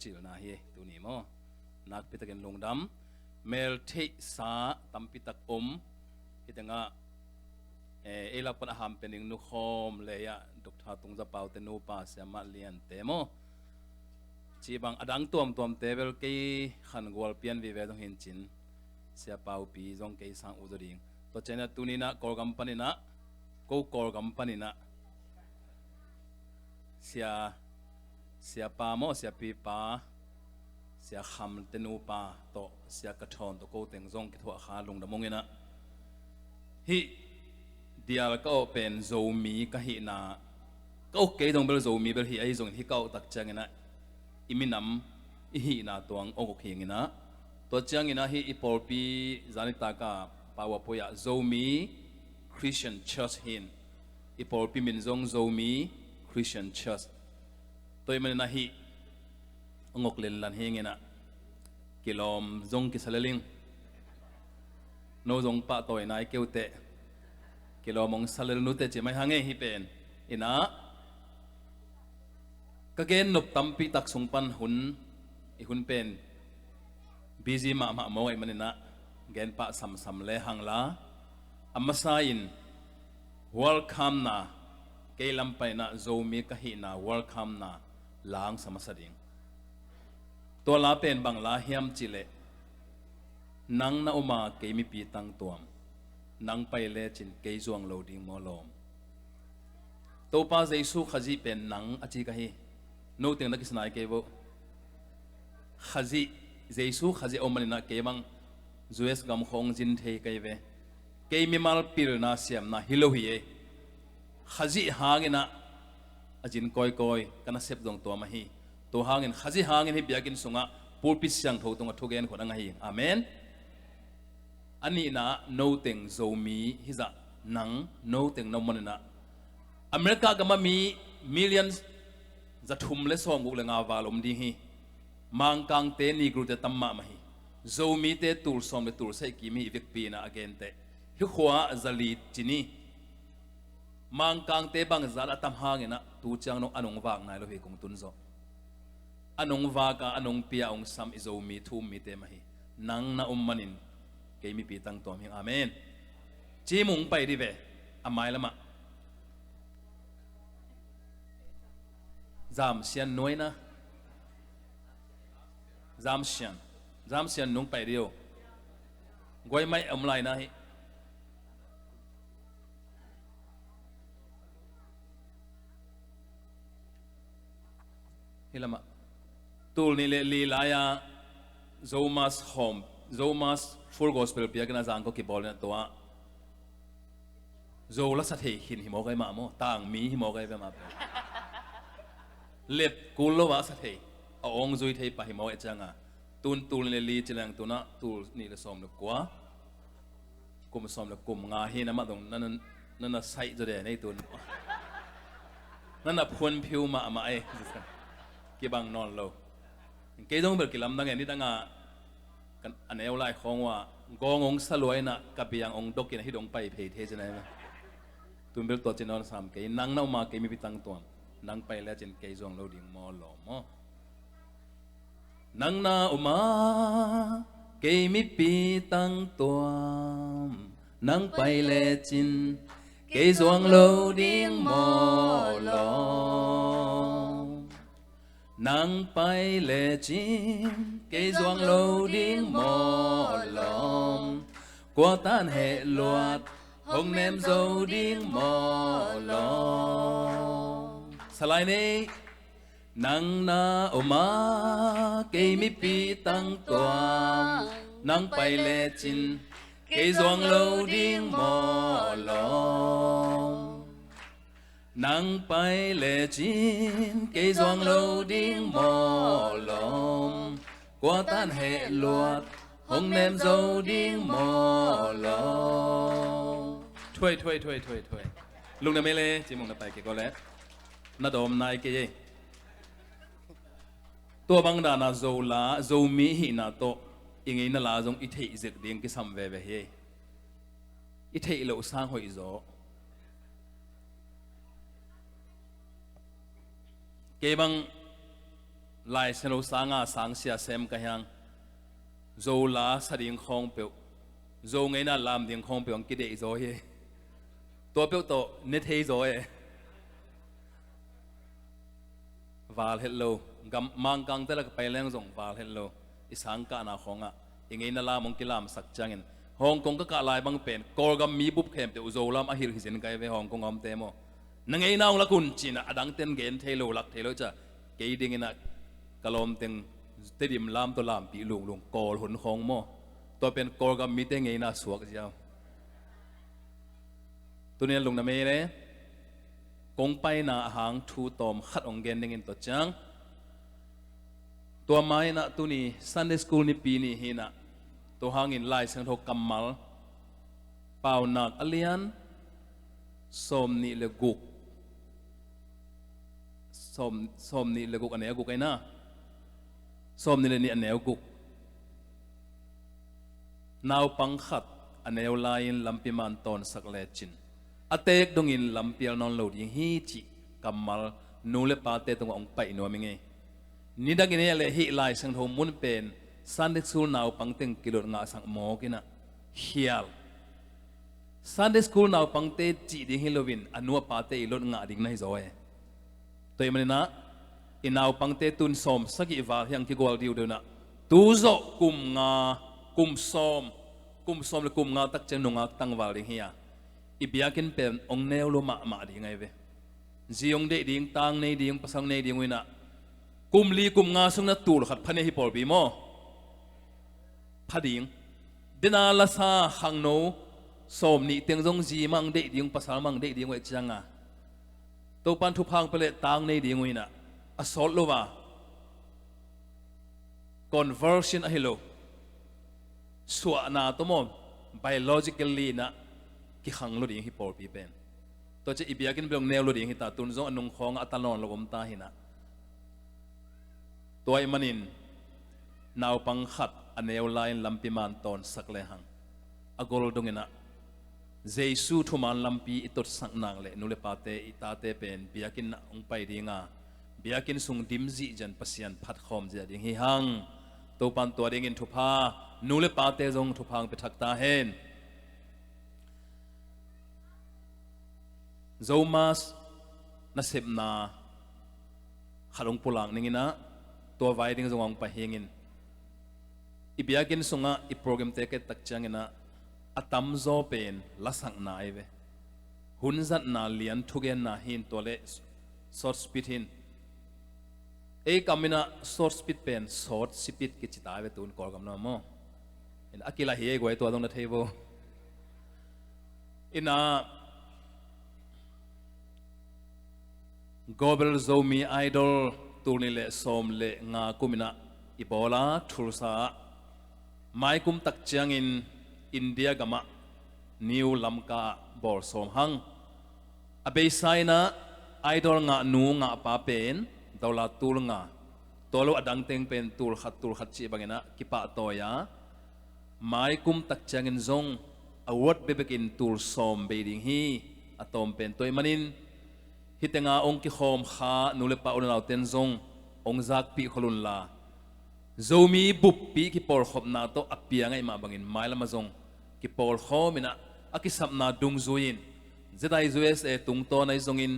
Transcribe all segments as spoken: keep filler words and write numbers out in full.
cilna hi tuni maw. Nakpitakin lungdam. Mel theihsa tampitak om. Hih tengah, eh, ei lak pan a ham pen ding nukhawm lei ah Doctor Tung Za Pau te nupa, Siamah Lian te maw. Cih bang a dang tuamtuamte bel kei khangual pian vive zong hi in cin, Sia Paupi zong kei sang uh zaw ding. Tua ciangin ah tuni-in ah Kawlgam panin ah, ko Kawlgam panin ah Sia, Siapa maw, Siapipa, Sia Kham te nupa tawh, Sia Ka Thawn tawh, ko teng zong kithuah kha lungdam ung in ah. Hih dial ka awh pen Zomi ka hihna, ka awh kei zong bel Zomi bel hi ahi zongin, hih ka awh tak ciangin ah i minam i hihna tuang awk hi ing in ah. Tua ciangin ah hih i pawlpi zanitak ah PowerPoint ah Zomi Christian Church hi in, i pawlpi min zong Zomi Christian Church. Tua ahih manin ah hih hong awk lenlan hi ing in ah, kilawm zong kisa lel ing. No zong pahtawi nai kei uh teh, kilawm hong sa lel nu teh ci mai hang ei. Hih pen in ah ka gen nop tampitak sung pan hun, i hun pen busy mahmah mawk ahih manin ah gen pah samsam le hang la, a masa in welcome-na, kei lam panin ah Zomi ka hihna welcome-na la hong sa masa ding. Tua la pen bang la hiam cih leh, nang na om a kei mipi tangtuam, nang pai lecin kei zuang lo ding maw lawm. Topa Jesu Khazih pen nang a ci ka hi. No teng na kisai nai kei vo. Khazih, Jesu Khazih a om manin ah kei bang U S gam khawng zin thei ka hi ve. Kei mimal pilna siamna hi lo hi ei. Khazih hangin ah a zin kawikawi, ka nasep zong tua mah hi. Tua hangin Khazih hangin hih biakinn sungah pulpit siangtho tungah thugen khawng a ngah hi. Amen. A nihna, no teng Zomi hi zah, nang no teng na om manin ah America gam ah mi million za thum le sawmguk le nga val om ding hi. Mangkangte, Negro-te tam mahmah hi. Zomite tul sawm le tul sagih kim hi, i vekpi-in ah a gen teh. Hih khua ah za li ci ni. Mangkangte bangzah a tam hangin ah tu ciang dong a nong vak nai lo hi, kong tun zawh. A nong vak a, a nong pia, a hong sam i Zomi thu-um mite mah hi. Nang na om manin kei mipi tangtuam hi ing. Amen. Ci mung pai dih ve. A mailam ah Zam Sian nuaina. Zam Sian. Zam Sian nung pai dih o. Guai mai om lai na hi. Hih lam ah tul nih le li lai-a Zomas home, Zomas Full Gospel biakinn a zangkua kibawl in ah tua Zo la sa thei khin hi mawk ei mah maw, tangmi hi mawk ei ve mah. Lep kul lo a sa thei, a awng zui thei pah hi mawk ei ciang a, tun tul nih le li ci leng tun ah tul nih le sawm le kua. Kum sawm le kum nga hi na mah dong, na, na, na, na saih zaw de nei tun. Na na phuan phiu mahmah ei. Kibang nawn lo. Kei zong bel kilamdang e, nidang a, kan, a neu lai khawng uh a, gawng hong sa lua in ah, ka biang hong dok in ah, hih dong pai phei thei ci na hi mah. Tun bel tua ci nawn sam kei, nang na om a kei mipi tangtuam, nang pai lecin kei zuang lo ding maw lawm maw. Nang na om a kei mipi tangtuam, nang pai lecin kei zuang lo ding maw lawm. Nang pai lecin kei zuang lo ding maw lawm. Kua tan heh luat hong nem zo ding maw lawm. Salai nei. Nang na om a kei mipi tangtuam, nang pai lecin kei zuang lo ding maw lawm. Nang pai lecin kei zuang lo ding maw lawm. Kua tan heh luat hong nem zo ding maw lawm. Thuai, thuai, thuai, thuai, thuai. Lungdam ei le, ci mong na pai kei ko le. Na dawm nai kei ei. Tua bang dana Zo la, Zomi hihna tawh i ngeina la zong i theih zek ding kisam veve hi. I theih loh sang hoih zaw. Kei bang Lai Siangtho sanga sangsia sem ka hiang, Zo la sa ding khawng peuh, Zo ngeina lam ding khawng peuh ang kideih zaw hi. Tua peuh tawh ne thei zaw e. Val het lo. Gam Mangkangte lak pai leng zong val het lo. I sang kahna khawngah i ngeina lam hong kilamsak ciangin, Hong Kong ka kah lai bang pen Kawlgam mi bup khempeuh Zo lam a hilh hi zin kai ve, Hong Kong a omte maw. Na ngeina hong lak un cinah a dangten gen thei lo, lak thei lo ciah kei dinginah ka lawmteng Tedim lam tawh lampih lunglung Kawl hun khawng maw. Tua pen Kawlgam mite ngeina suak ziau. Tuni a lungna mei le kong paina a hang thu tawm khat hong gen dingin tua ciang, tua mainah tuni Sunday School nipi ni hinah, tua hangin Lai Siangtho kammal Paunak a lian sawm nih le guk, sawm, sawm nih le guk a neu guk aina, sawm nih le nih a neu guk. Naupang khat a neu lai-in lampi man tawnsak lecin a teek dongin lampial nawn lo ding hi cih kammal nu le pate tungah hong paih nuam i ngei. Nidangin ei a leh hih Lai Siangtho mun pen Sunday School naupang teng kilot ngahsak mawk inah khial. Sunday School naupangte cih ding hi loin a nu a pate i lot ngah ding na hi zaw e. Tua ih maninah i naupangte tun sawm sagih val hiang kigual diudeu inah tu zawh kum nga, kum sawm, kum sawm le kum nga tak ciang nungak tangval ding hi a, i biakinn pen hong neu lo mahmah ding ahi ve. Zi hong deih ding, tang nei ding, pasal hong nei ding uh inah kum li kum nga sung na tul khat pha nei hi pawlpi maw. Pha ding. Dena lasa khangno sawm nih teng zong zi mang deih ding, pasal mang deih ding uh eh cianga Topan thupha hong pia leh tang nei ding uh inah a sawt lo a conversion ahi lo, suahna tawh maw, biologically inah kikhang lo ding hi pawlpi pen. Tua ciah i biakinn bel hong neu lo ding hi ta, tun zong a nung khawngah a ta nawn lo om ta hinah. Tua ih manin naupang khat a neu lai-in lampi man tawnsak lehang a gol donginah Jesu thuman lampi i totsak nak leh nu le pate, i tate pen biakinn ah hong pai dinga, biakinn sung dim zihzian Pasian phatkhawm ziah ding hi hang. Topan tua dingin thupha, nu le pate zong thupha hong pia thak ta hen. Zomass nasepna khat hong pulak ninginah tua vai ding zong hong pai hingin, i biakinn sungah i programte ket tak cianginah a tamzaw pen lasakna ahi ve. Hunzatna lian thugenna hin tua le short speech hin. Ei kam inah short speech pen short speech kici ta ahi ve tun Kawlgam na maw. Inah a kila hi ei guai tua zong na thei vo. Inah Global Zomi Idol tul nih le sawm le nga kum inah i bawla Tulsa ah maikum tak ciangin India gamah New Lamka ah bawl sawm hang. A beisa inah Idol ngah nu ngah pa pen dollar tul nga, tua lo a dangteng pen tul khat tul khat cih banginah kipahtawi a, maikum tak ciangin zong award bekbekin tul sawm bei ding hi. A tawm pen tua ih manin hih tenga hong kikhawm kha nu le pa u le nauten zong hong zakpih khol unla, Zomi buppi kipawlkhopna tawh a piang ahih mah bangin mailamah zong kipawlkhawm inah a kisapna dungzui-in Z I U S A tungtawn ahi zongin,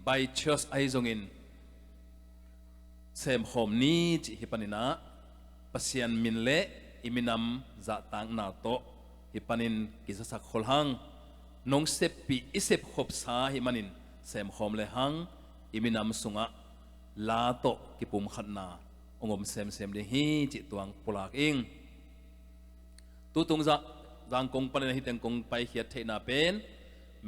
by church ahi zongin semkhawm ni cih hih paninah Pasian min le i minam zahtakna tawh hih panin kizasak khol hang. Nong seppih i sepkhopsa hih manin semkhawm lehang i minam sungah la tawh kipumkhatna hong om semsem ding hi cih tuang pulak ing. Tutung zah zang kong panin ahi teng kong paikhiat theihna pen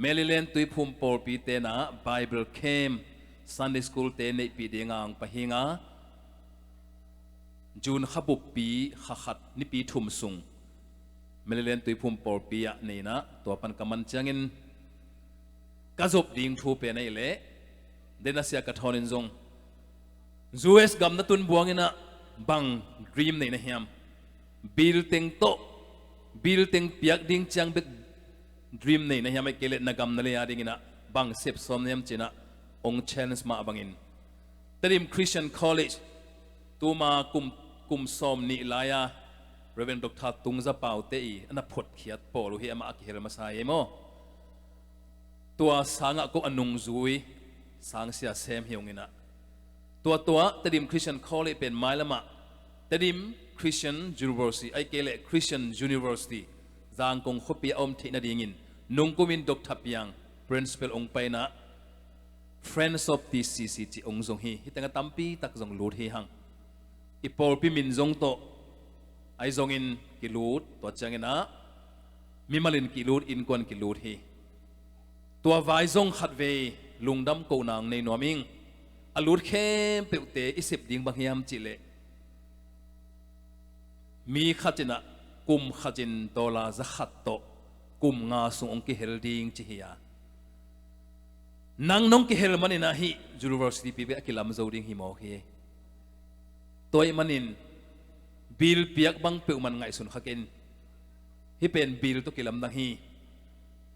Maryland Tuiphum pawlpi tenah Bible Camp, Sunday School te neihpih dinga hong pai hinga, June kha buppi kha khat nipi thum sung Maryland Tuiphum pawlpi ah nei inah tua pan ka man ciangin ka zop ding thu pen ahih leh dena sia ka thawnin zong U S gam na tun buang inah bang dream nei na hiam? Bill teng tawh, bill teng piak ding ciang bek dream nei na hiam? Ahih kei leh na gam na lei a dinginah bang sep sawm na hiam cinah hong challenge mah bangin Tedim Christian College Tuma kum, kum sawm nih lai-a Reverend Doctor Tung Za Pau te i a na photkhiat pawl uh hi, amah a kihel masa hi maw? Tua sangah ko a nungzui sangsia sem hi ung inah, tua tua Tedim Christian College pen mailamah Tedim Christian University, ahih kei leh Christian University, Zangkong khuapi a om theih nadingin nungkumin Doctor Piang, Principal, ong paina Friends of T C C ci ong zong hi. Hih tengah tampi tak zong lut hi hang. I pawlpi min zong tawh ahi zongin kilut, tua cianginah mimalin kilut, innkuan kilut hi. Tua vai zong khatvei lungdam kohna ong nei nuam ing. A lut khempeuhte i sep ding bang hiam cihleh, mi khat inah kum khat in dollar za khat tawh kum nga sung ong kihel ding ci hi a, nang nong kihel maninah hih university pi bek a kilam zo ding hi mawk hi. Tua ahih manin bill piak bang peuhmah ngaihsun kha ken. Hih pen bill tawh kilamdang hi.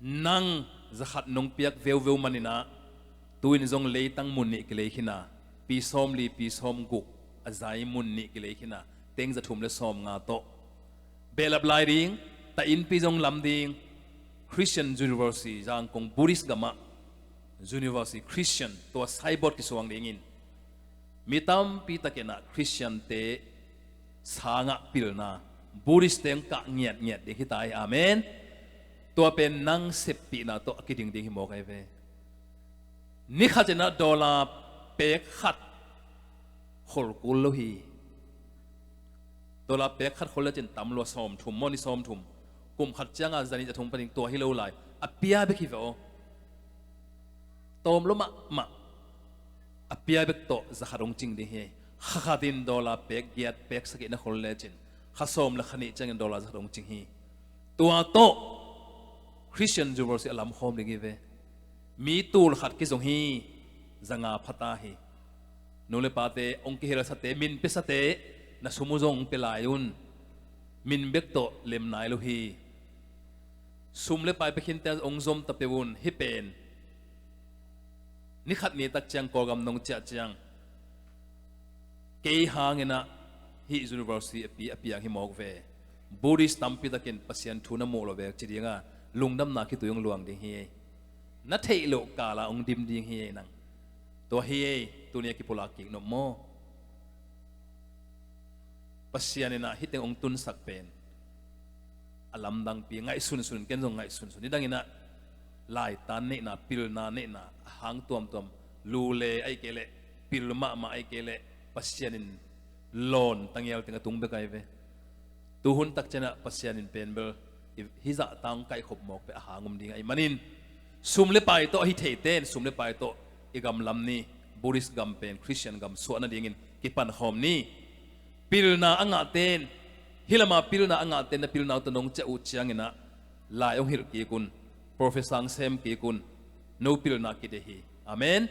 Nang za khat nong piak veuveu maninah tu-in zong leitang mun nih kilei khin a, pi sawmli pi sawmguk a zai mun nih kilei khin a, teng za thum le sawmnga tawh behlap lai ding, ta innpi zong lam ding, Christian University, Zangkong Buddhist gamah University Christian, tua signboard kisuang dingin, mi tampi tak inah Christian-te sangah pilna, Buddhist-te ong kah ngiatngiat ding hi ta hi. Amen. Tua pen nang seppihna tawh a kiding ding hi mawk ahi ve. Ni khat inah dollar pek khat khol kul lo hi. Dollar pek khat khol lecin tam lua, sawmthum maw, ni sawmthum. Kum khat cianga za nih za thum panin tua hi lo lai. A pia bek hi ve aw. Tawm lo mahmah. A pia bek tawh za khat ong cing ding hi. Kha khat in dollar pek giat pek sagih na khol lecin, kha sawm le kha nih ciangin dollar za khat ong cing hi. Tua tawh Christian University a lamkhawm ding hi ve. Mi tul khat kizong hi. Za nga phata hi. Nu le pate, ong kihelsate, min piasate, na sum uh zong ong pia lai un. Min bek tawh lem nai lo hi. Sum le pai pia khinte ong zom ta peuh un. Hih pen ni khat ni tak ciang Kawlgam nong ciah ciang, kei hanginah hih university a pi, a piang hi mawk ve. Buddhist tampi takin Pasian thu na muh lo ve ci dinga lungdamna khitui ong luang ding hi. Na theih loh kala ong dim ding hi ei nang. Tua hi ei, tuni a kipulak kik nop maw? Pasian inah hih teng ong tunsak pen a lamdangpi, ngaihsunsun, ken zong ngaihsunsun. Nidang inah laitan neihna, pilna neihna, a hang tuamtuam, lu le ahih kei leh pil mahmah, ahih kei leh Pasian in lawn tangial teng a tung bek ahi ve. Tuhun tak cianah Pasian in pen bel i hih zah tang kaihkhop mawk peh a hang um ding ahih manin, sum le pai tawh ahi theiten sum le pai tawh i gam lam ni. Buddhist gam pen Christian gam suah nadingin kipankhawm ni. Pilna a ngahten, hih lama pilna a ngahten na pilna uh tawh nong ciah uh cianginah lai ong hilh kik un. Professor ong sem kik un. No pilna kideih hi. Amen.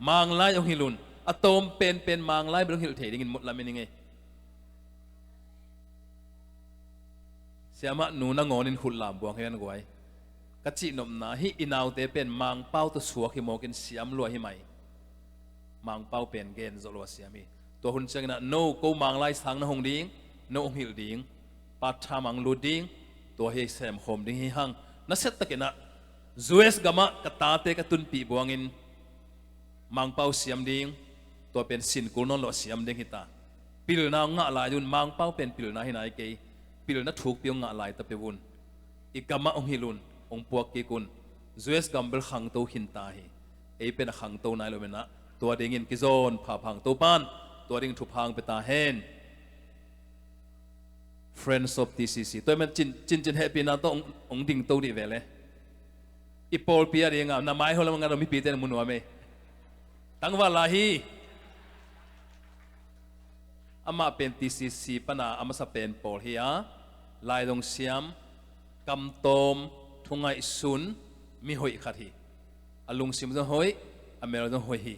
Manglai ong hilh un. A tawm penpen Manglai bel ong hilh thei dingin mut lam i ning ei. Siamah nu nangawnin khut lam buang hen guai. Ka cihnopna hih i naute pen Mangpau tawh suak hi mawkin siam lua hi mai. Mangpau pen gen zawh lua siam hi. Tua hun cianginah no ko Manglai sang na hong ding, no hong hilh ding, part time ah hong lut ding, tua hi semkhawm ding hi hang. Nasia takinah U S gamah ka tate ka tunpih buangin Mangpau siam ding, tua pen sinkul nawn lo a siam ding hi ta. Pilna hong ngah lai un, Mangpau pen pilna hi nai kei, pilna thukpi hong ngah lai ta peuh un. I gamah hong hilh un, hong puak kik un. U S gam bel khangto khin ta hi. Ei pen a khangto nai lo menah tua dingin kizawn phaphang Topan tua ding thupha hong pia ta hen. Friends of T C C. Tua hi man cin, cincin hehpihna tawh hong, hong dingto dih ve le. I pawlpi a dinga na mai hawh lam a ngat aw mipite na mu nuam ei. Tangval lai hi. Amah pen T C C pana a masa pen pawl hi a, lai zong siam, kamtawm, thungaihsun, mi hoih khat hi. A lungsim zong hoih, a mel zong hoih hi.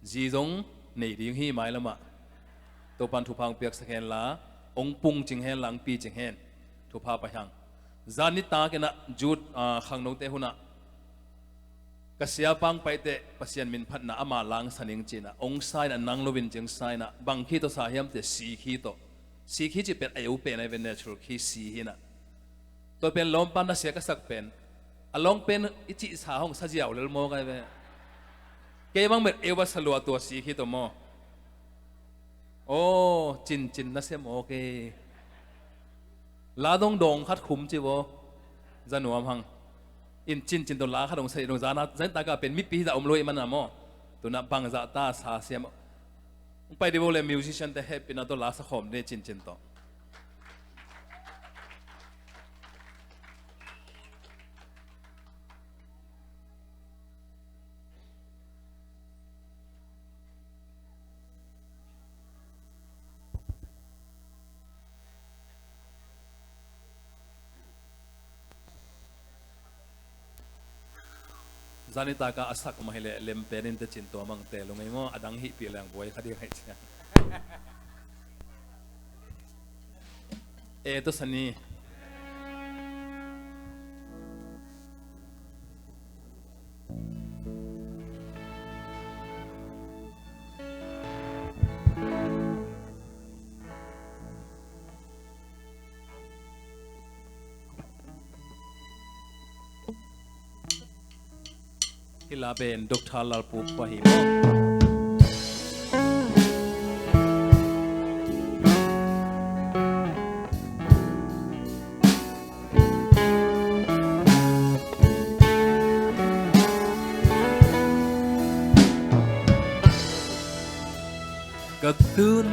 Zi zong nei ding hi mailamah. Topan thupha hong piaksak henla, hong pungcing henla, hong picing hen. Thupha pai hang. Zan nitak inah Jude, ah, khangnote hunah Ka siapa hong pai teh Pasian min phatna ama langsan ing ci-in ah, hong sa in ah, nang lo in ci hong sa in ah, bang khi tawh sa hiam teh si khi tawh. Si khi cih pen a eu pen ahi ve, natural khi si hi in ah. Tua pen lawmpa nasia ka sak pen, a lawng pen i cih sa hong sa ziau lel maw kai ve. Kei bang met eu a sa lua tua si khi tawh maw. Aw, cincin nasia maw kei. La dong dawng khat khum ci vaw. Za nuam hang. In cincin tawh la khat hong sa hi dong, zan a, zan taka pen mipi hi zah om lo hi man a maw. Tu-in ah bangzah ta sa siam. Hong pai dih vaw le, musician te hehpihna tawh la sa khawm dih cincin tawh. Zani taka a sak mah hileh lem pen in tecin tua mang te lungei maw, a dang hih pi leng buai kha ding hai ciang. E to sani. Hih la pen Doctor Lalpu khua hi maw. Ka tun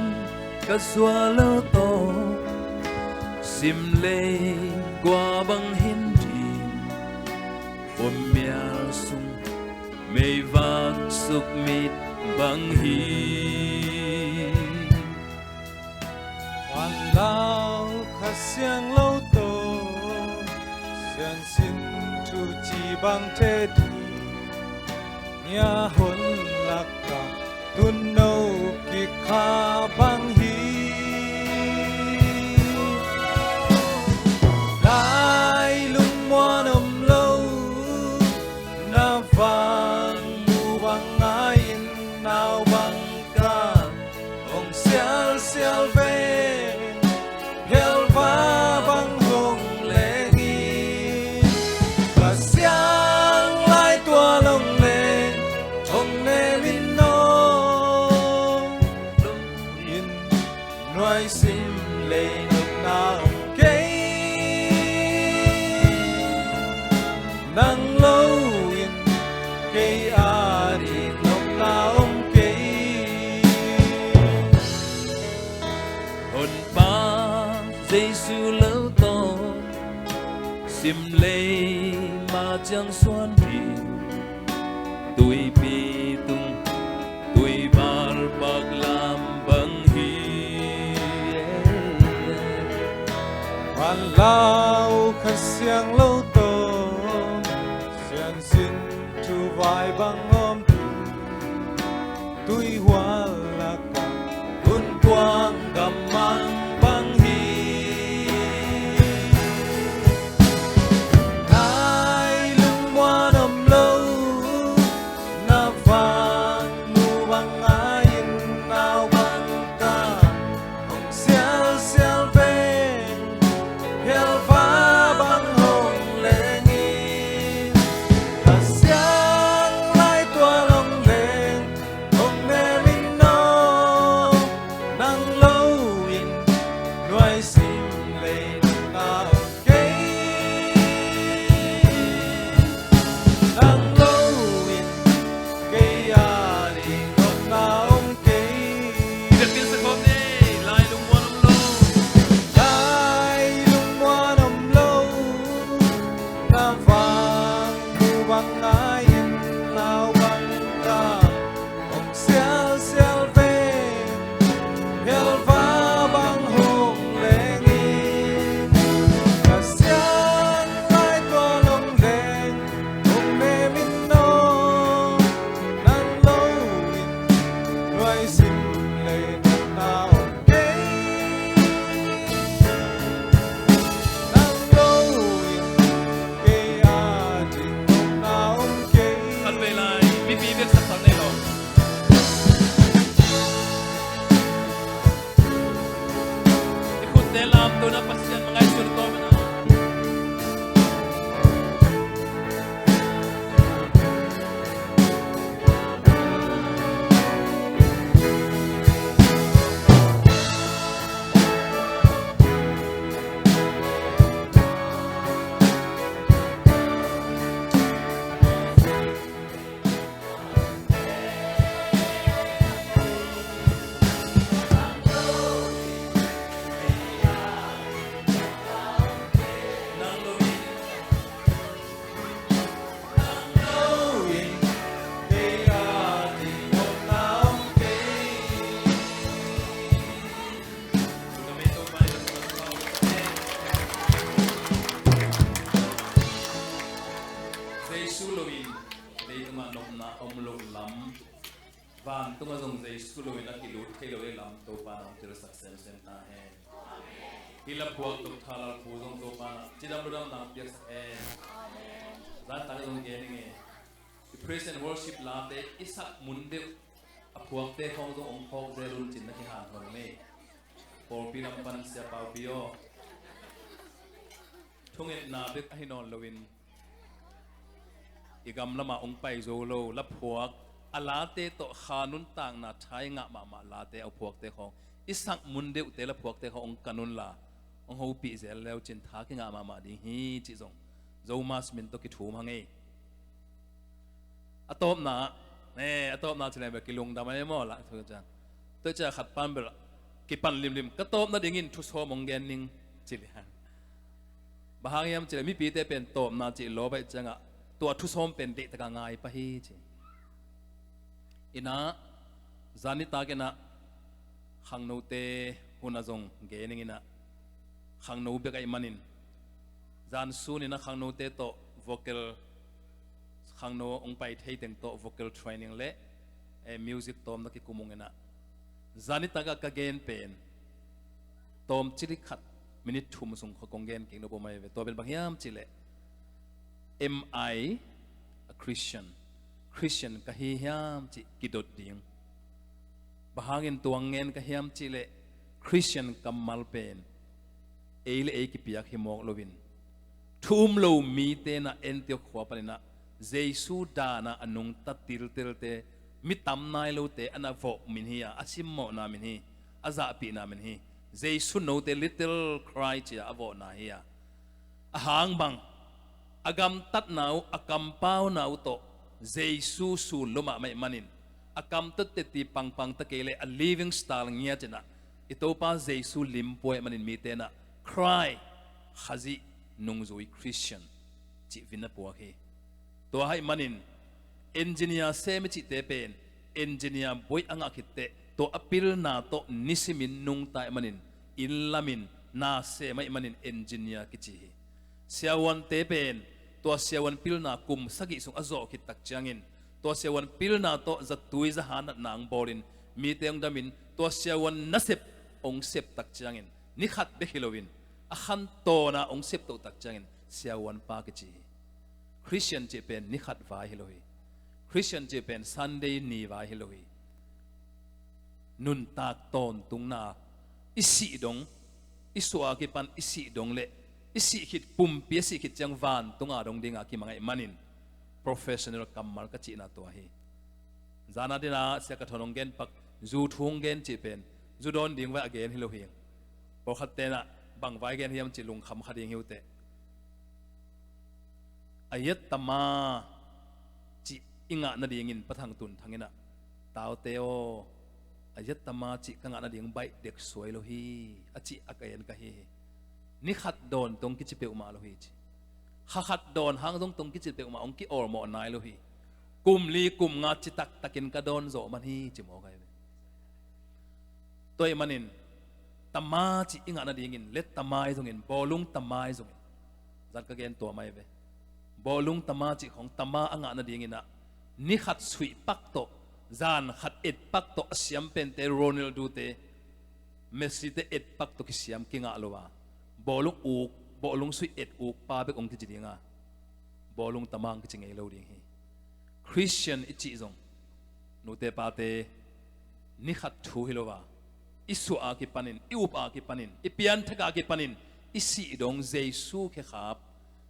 ka suah lo tawh, sim lei gua bang hin ding, pom mial sung meivak suk mit bang hi. Vanlau Kha Siang Lo tawh siansin thu ci bang the ding, nia hun lakah tun no kik kha bang hi. Lai lungmuan om lo, na vang mu bang ngai-in, nau bang ka hong sialsial veng, phialva bang hong leng in, Kha Siang lai tual hong leng hong nem in aw. In nuai sim lei nopna om kei, nang lo in kei a ding nopna om kei. Honpa Jesu lo tawh sim lei ma ciang suan ding, tuipi tung tuival paklam bang hi. Vanlau Kha Siang Lo tawh siansin thuvai bang om, tuihual lakah gunkuang gammang bang hi. Nai lungmuan om lo, na vang mu bang ngai-in, nau bang ka hong sialsial veng, phialva bang hong leng in, Kha Siang lai tual hong leng hong nem in aw. Nang lo in nuai sim lei nopna om kei, nang lo in kei a ding nopna om kei. Lai lungmuan om lo, lai lungmuan om lo, na vang mu bang ngai-in, nau bang ka hong sialsial veng, phialva bang hong leng Tuna Pasian mangaihsun kawm na. Jesu loin leitungah nopna om loh lam, vantungah zong Jesu loin a kilut thei lo ei lam Topa na hong telsak semsem ta hen. Hih la phuak Doctor Lal Pu zong Topa na cidam ludamna hong piaksak hen. Zan tangah zong gen ing e. I praise and worship late i sak mun deuh a phuakte khawng zong hong phawk zel un cin na kihanthawn mei. Pawlpi lam pan Sia Paupi aw. Thungetna bek ahi nawn loin i gam lamah hong pai zo lo, la phuak a late tawh kha nuntakna thai ngah mahmah late a phuakte khawng, i sak mun deuhte la phuakte khawng hong kan unla, hong hopih zel leu cin tha kingah mahmah ding hi cih zong Zomas min tawh kithum hang ei. A tawpna, ne, a tawpna ci leng bek kilungdam a emaw lah thu ciang. Tua ciang khat pan bel kipan limlim, ka tawpna dingin thusawm hong gen ning ci liang. Bang hang hiam ci leh mipite pen tawpna cih lawp ahih ciangah tua thusawm pen deihtakah ngai pah hi ci. Inah, zan nitak inah khangnote hunah zong gen ning inah, khangno bek ahih manin zan sun inah khangnote tawh vocal, khangno hong pai thei teng tawh vocal training le, eh, music tawm na kikum ung inah. Zan nitakah ka gen pen tawm cilik khat, minute thum sung kha kong gen kik nop om ahi ve. Tua pen bang hiam ci leh, "Am I a Christian?" Christian ka hi hiam cih kidot ding. Bang hangin tua ngen ka hiam cih leh, Christian kammal pen ei le ei kipiak hi mawk loin, thu um lo mite na Antiok khua panin ah Jesu dan a nungta tiltelte, mi tam nai lote a na vawh min hi a, a simmawhna min hi, a zahpihna min hi. Jesu note, little Christ ci a a vawhna hi a. A hang bang, a gamtatna uh, a kampauna uh tawh Jesu sul lo mahmah ahih manin, a kam tawh teti pangpang ta kei leh a living style ngiat inah, i Topa Jesu lim pua ahih manin mite inah Christ, Khazih nungzui Christian cih vin a puak hi. Tua ahih manin engineer sem i cihte pen engineer buai a ngah khit teh tua a pilna tawh nisimin nungta ahih manin, inn lamin na sem ahih manin engineer kici hi. Siavuante pen tua siavuan pilna kum sagih sung a zawh khit tak ciangin, tua siavuan pilna tawh zatui zaha natna hong bawlin, mite hong damin, tua siavuan nasep hong sep tak ciangin, ni khat bek hi loin a khantawn a hong sep toh tak ciangin siavuanpa kici hi. Christian cih pen ni khat vai hi lo hi. Christian cih pen Sunday ni vai hi lo hi. Nuntak tawntungna, i sih dong, i suah a kipan i sih dong le i sih khit, pumpi a sih khit ciang vantunga dong dinga kimang ahih manin professional kammal ka cihna tua hi. Zan a dina Sia Ka Thawn hong gen pak, zu thu hong gen cih pen zu dawn ding vai a gen hi lo hi. Pawlkhatte inah bang vai gen hiam cih lungkham kha ding hi uh teh. A yet tama cih i ngah nadingin Pa Thang Tun Thang inah, taute aw, a yet tama cih ka ngah nading baih dek suai lo hi, a cih a ka en ka hi hi. Ni khat dawn tong kici peuhmah lo hi ci. Kha khat dawn hang zong tong kici peuhmah hong ki-awlmawh nai lo hi. Kum li kum nga ci taktakin ka dawn zawh man hi ci mawk ahi ve. Tua ahih manin tama cih i ngah nadingin let tama i zongin, bawlung tama i zongin, zan ka gen tua mai ve. Bawlung tama cih khawng tama a ngah nadingin ah ni khat suih pak tawh, zan khat et pak tawh a siam pente, Ronaldo te, Messi te et pak tawh kisiam kingah lo a, bawlung uk, bawlung suih et uk pa bek hong kici ding a, bawlung tama hong kici ngei lo ding hi. Christian i cih zong, nute pate, ni khat thu hi lo a, i suah a kipanin, i up a kipanin, i pianthak a kipanin i sih dong Jesu khekhap,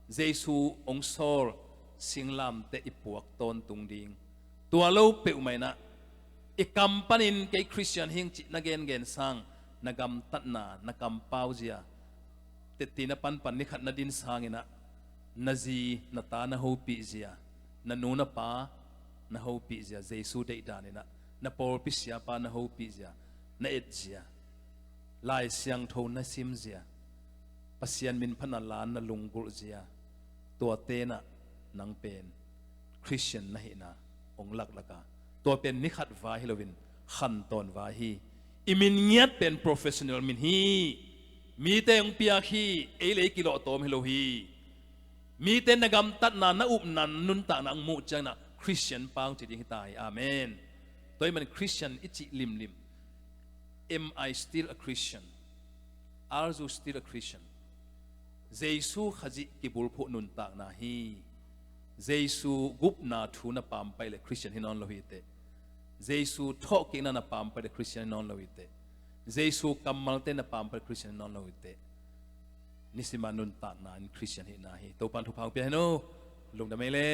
Jesu hong sawl singlamteh i puak tawntung ding. Tua lo peuhmah inah i kam panin kei Khristian hing cih na gengen sang, na gamtatna, na kampau zia, tetti na panpan ni khat na din sanginah na zi na ta na hopih zia, na nu na pa na hopih zia, Jesu deihdan inah na pawlpi siapa na hopih zia, na et zia, Lai Siangtho na sim zia, Pasian min phatna la na lunggulh zia, tua tenah nang pen Khristian na hihna hong laklak a, tua pen ni khat vai hi loin khantawn vai hi. I min ngiat pen professional min hi. Mite hong piak hi, ei le ei kilawh tawm hi lo hi. Mite na gamtatna, na upna, na nuntakna hong muh ciangin ah Khristian pa hong ci ding hi ta hi. Amen. Tua ahih manin Khristian i cih limlim. Am I still a Christian? Are you still a Christian? Jesu Khazih kibulphuh nuntakna hi. Jesu gupna thu na pampai le Khristian hi nawn lo hi teh. Jesu thawhkikna na pampai le Khristian hi nawn lo hi teh. Jesu kammalte na pampai le Khristian hi nawn lo hi teh. Nisima nuntakna in Khristian hihna hi. Topan thupha hong pia hen aw. Lungdam ei le.